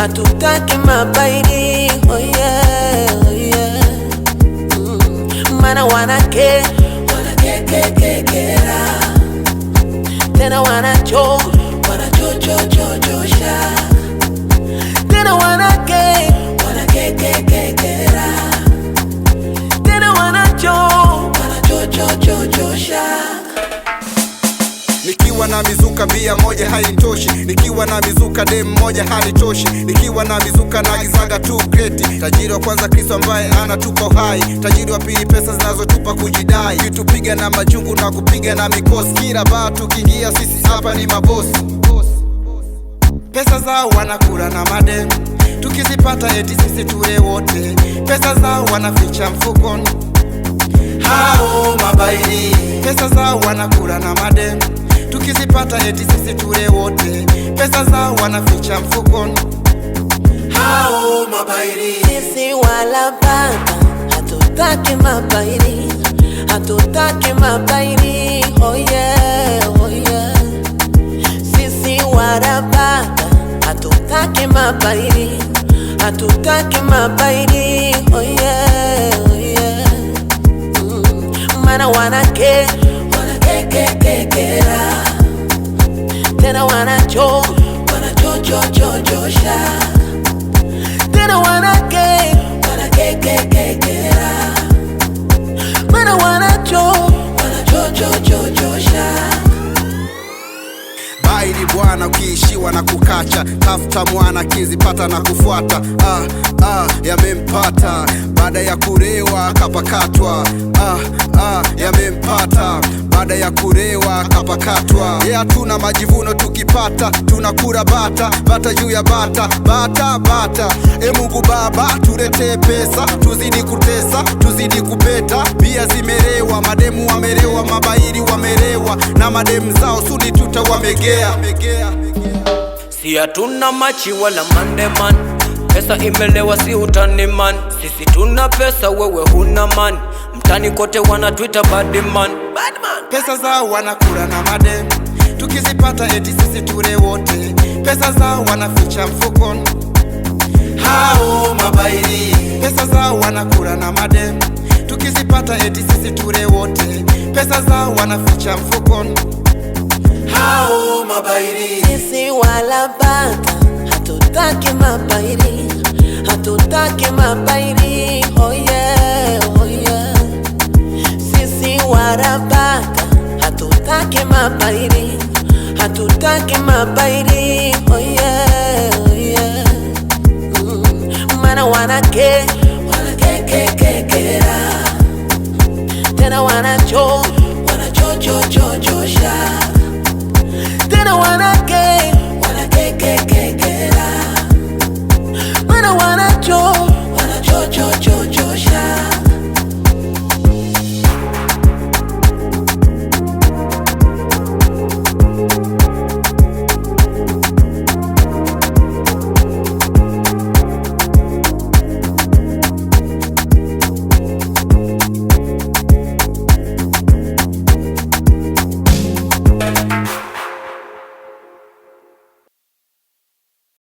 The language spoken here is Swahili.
hatutaki mabairi. Oh yeah, oh yeah. Mana wanake wanakekekekera tena wanacho wanachochochochosha tena wanake wanakekekekera tena wanacho wanachochochochosha. Nikiwa na mizuka bia moja hainitoshi, nikiwa na mizuka dem moja halitoshi, nikiwa na mizuka naagizaga tu kreti. Tajiri wa kwanza Kristo ambaye anatupa uhai, tajiri wa pili pesa zinazotupa kujidai, kitupiga na majungu na kupiga na mikosi, kila baa tukiingia sisi hapa ni mabosi. Pesa zao wanakula na madem, tukizipata eti sisi tule wote, pesa zao wanaficha mfukoni hao mabairi. Pesa zao wanakula na madem, tukizipata eti sisi tule wote, pesa zao wanaficha mfukoni hao mabairi. Sisi wala baba hatutaki mabairi, hatutaki mabairi. Oh yeah, oh yeah. Sisi wala baba hatutaki mabairi, hatutaki mabairi. Oh yeah, oh yeah. Mana wanake wanakekekekera tena wanacho wanachochochochosha tena wanake wanakekekekera mana wanacho wanachochochochosha. Bairi bwana, ukiishiwa na kukacha, tafuta mwana kizipata na kufuata. Ah, ah, yamempata baada ya kurewa akapakatwa. Ah, ah, yamempata baada ya kurewa akapakatwa. Ye, hatuna majivuno, tukipata tunakula bata bata juu ya bata bata bata. E Mungu Baba, tuletee pesa, tuzidi kutesa, tuzidi kupeta. Bia zimerewa, mademu wamerewa, mabairi wamerewa na mademu zao, suni tutawamegea. Si hatuna machi wala mandeman, pesa imelewa si utani man. Sisi tuna pesa wewe huna man, mtani kote wanatuita bad man. Pesa zao wanakula na madem, tukizipata eti sisi tule wote, pesa zao wanaficha mfukoni hao mabairi. Pesa zao wanakula na madem, tukizipata eti sisi tule wote, pesa zao wanaficha mfukoni hao mabairi. Sisi wala baba hatutaki mabairi, hatutaki mabairi. Oh yeah, oh yeah. Sisi wala baba hatutaki mabairi, hatutaki mabairi. Oh yeah, oh yeah. Mana wanake wanakekekekera tena wanacho